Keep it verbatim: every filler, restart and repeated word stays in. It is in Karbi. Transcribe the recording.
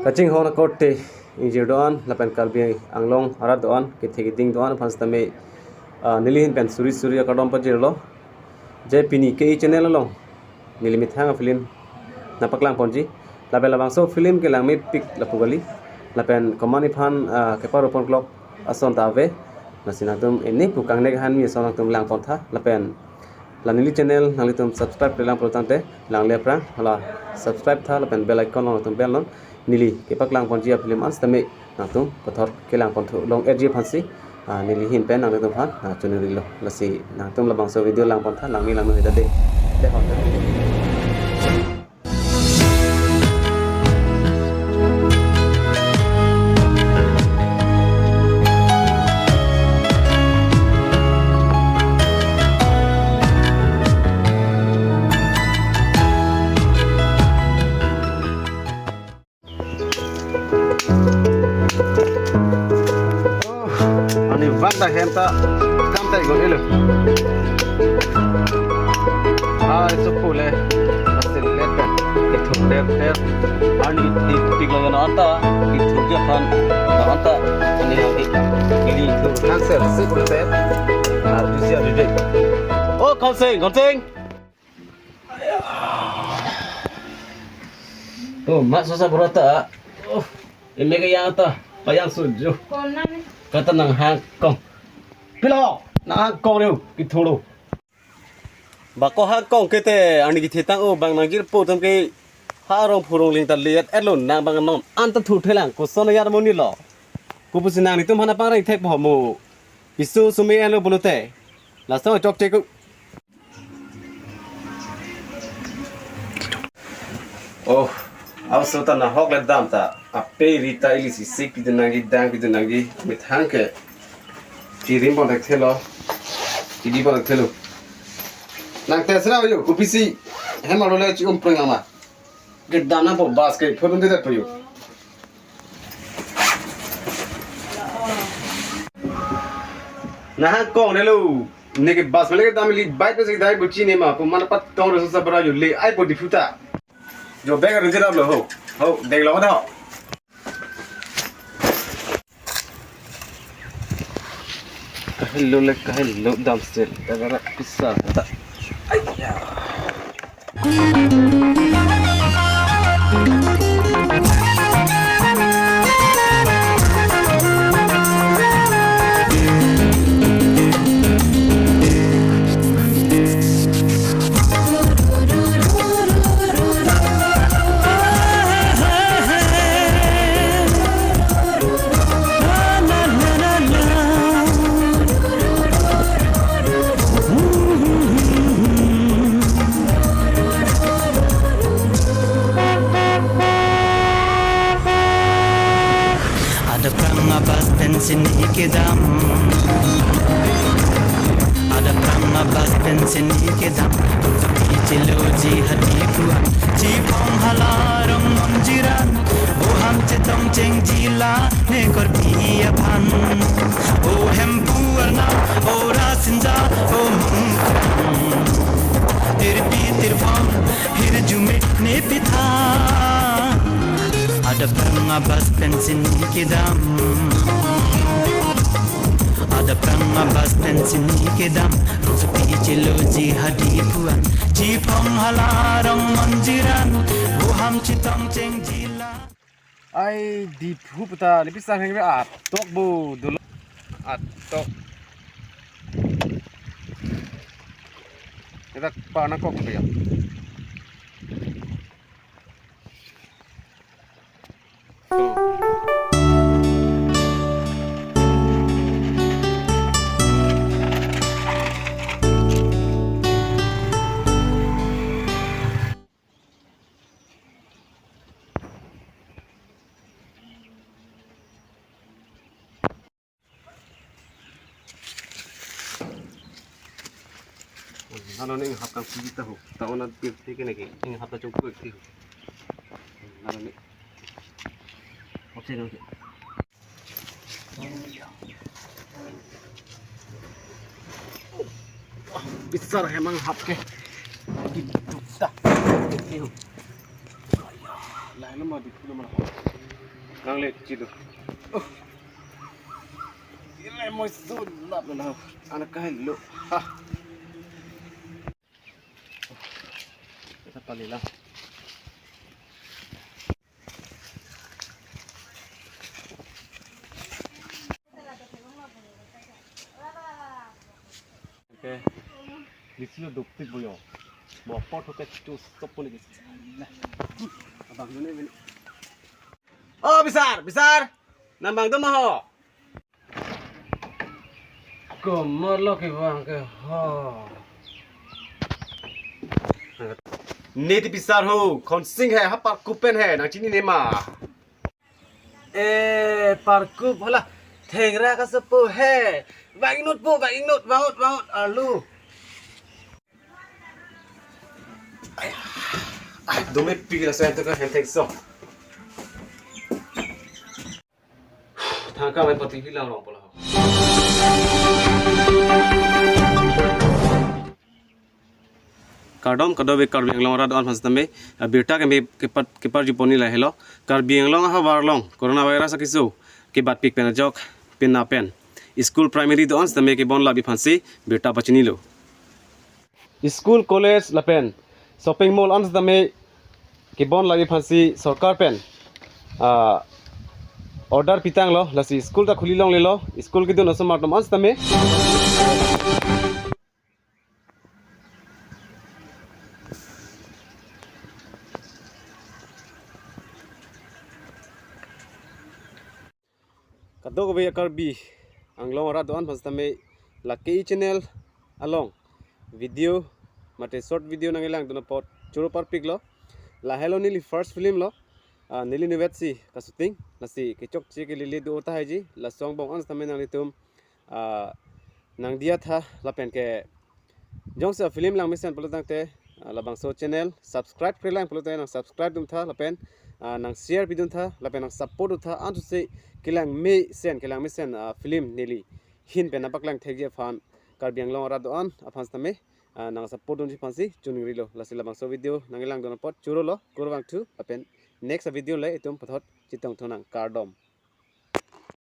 Kachinghon akorte ingjir do-an lapen Karbi Anglong arat do-an, kethe keding do-an aphan sitame, ah, neli ahin pen suri suri akardom pajirlo. Je pini ke-e channel along neli methang a-film nangpaklang ponji. Lapen labangso film kelang mepik lapu kali. Lapen komat aphan, ah, keparo pon klok ason ta ave. Lasi nangtum ene pu kangnek ahan mi ason nangtum lang pon tha. Lapen la neli channel nanglitum subscribe-le lang pulo tangte, langle aphrang hala subscribe tha lapen bell icon along nangtum bell non. Neli kepaklang ponji a-film an sitame nangtum kothor kelang pon thu long R G aphansi, ah, neli ahin pen nangtum aphan, ah, choningri lo. Lasi nangtum labangso video lang pon tha, langme langme hita de. De ho. Oh, ani vang ta hem ta kam ta igon elo. Ai, so pule. Asin let pen. Itu tep tep. Ani ti tik lagi na anta. Itu dia kan. Na anta. Ani lagi. Ini itu. Cancel. Si pule tep. Ah, juicy ah, juicy. Oh, konseng, konseng. Oh, mat sosa berata. Oh, ini ke yang ta, payang suju. Kona ni. Kata nanghangkong. Pilo, nanghangkong riu, kithulu. Bako hangkong kete, ani kithitang o bang nangjirpo atum ke harong phurong ling ta liat etlo nang bang non anta thu thelang koson yar moni lo. Kopusi nanglitum aphan nangpangreng thek po mo. Piso sumi etlo pulote. Laso chokche ko. Oh, aso ta nahok le dam ta. Ape rita ili si sik pidun nangji, dang pidun nangji, methang ke. Chirim pon thek thelo. Chidi pon thek thelo. Nang tesra yo, kopisi. Hem aro le chi um preng ama. Ke dam nangpo bas ke phone de po yo. Nahangkong de lo. Neke bas mele ke dam ili bike pe si dai buchi ne ma, pu mana pat tong reso sabra yo le ai po Diphu ta. Jo bag rin jira lo ho. Ho, deng lo da ho. Kahelo le kahelo dam sel. Dagara pisa ta. Aiya. Adaphrang a-bus pen si neli kedam. Adaphrang a-bus pen si neli kedam. Icheloji ha Diphu an. Chiphong hala Rongmonjir an. Boham chetong chengji la ne Karbi aphan. O Hemphu arnam, o Rasinja, o Mungkrang. Tirpi tirphong, hirjume ne pitha. Adaphrang a-bus pen si neli kedam. Adaphrang a-bus pen si neli kedam. Rongsopi cheloji ha Diphu an. Chiphong hala Rongmonjir an. Boham chetong chengji la. Ai Diphu puta, ni pisang hengre atok bo dolo. Atok. Kita pa nangkok dia. Nalo ning hap kang sigi tahu. Tahu na pirti ke nake. Ning hap ta chungku ti. Nalo ning. Oke, oke. Besar emang hap ke. Kita. Lain mah di pulau mana? Nang le chilo. Oh. Ile mo sun lap na. Anak kahilo. Ha. Kita pali lang. Okay. Disi lo dopik boyo. Bo apor thu ke chu stop puni disi. Abang dun ne. Oh, bisar, bisar. Nang bang dun ma ho. Komor lo ke bang ke ho. Ne ti bisar ho, Khonsing he, ha Parkup pen he, nang chinine ma. Eh, Parkup hala, thengra kasopo he. Bang inut po, bang inut, bang ut, bang ut, alu. Ai, ai, dome pi la sen to ka hen thek so. Thangka mai pati hilang rong pola. Kardom kadokave Karbi Anglong arat do-an aphan sitame, ah, birta keme kepat, keparju pon neli lahelo. Karbi Anglong ahavar along coronavirus akeso kebatpik pen ajok pina pen school primary do-an sitame kebon labi aphansi birta pachinilo. School, college lapen shopping mall an sitame kebon labi aphansi sorkar pen, ah, order pitanglo, lasi school ta khuli longlelo, school kedun osomar atum an sitame. Kadokave Karbi Anglong arat do-an aphan sitame lake e-channel along video mate short video nangkelang dun apot choro parpiklo. Lahelo neli first film lo, ah, neli nivet si kashooting, lasi kechokche kelele do tahai ji, laso angbong an sitame nanglitum, ah, nangdiya tha lapen ke jongsi film langmesen pulo tangte, ah, labangso channel subscribe kre lang pulote nang subscribe dun tha lapen, ah, nang share pidun tha lapen nang support dun tha, ansi kelangmesen, kelangmesen, ah, film neli hin pen nangpaklang thekji aphan Karbi Anglong arat do-an aphan sitame, ah, nang support dunji aphansi choningrilo. Lasi labangso video nangkelang dun apot chorolo, kurvangthu lapen next video le itum puthot chetongthu nang, kardom.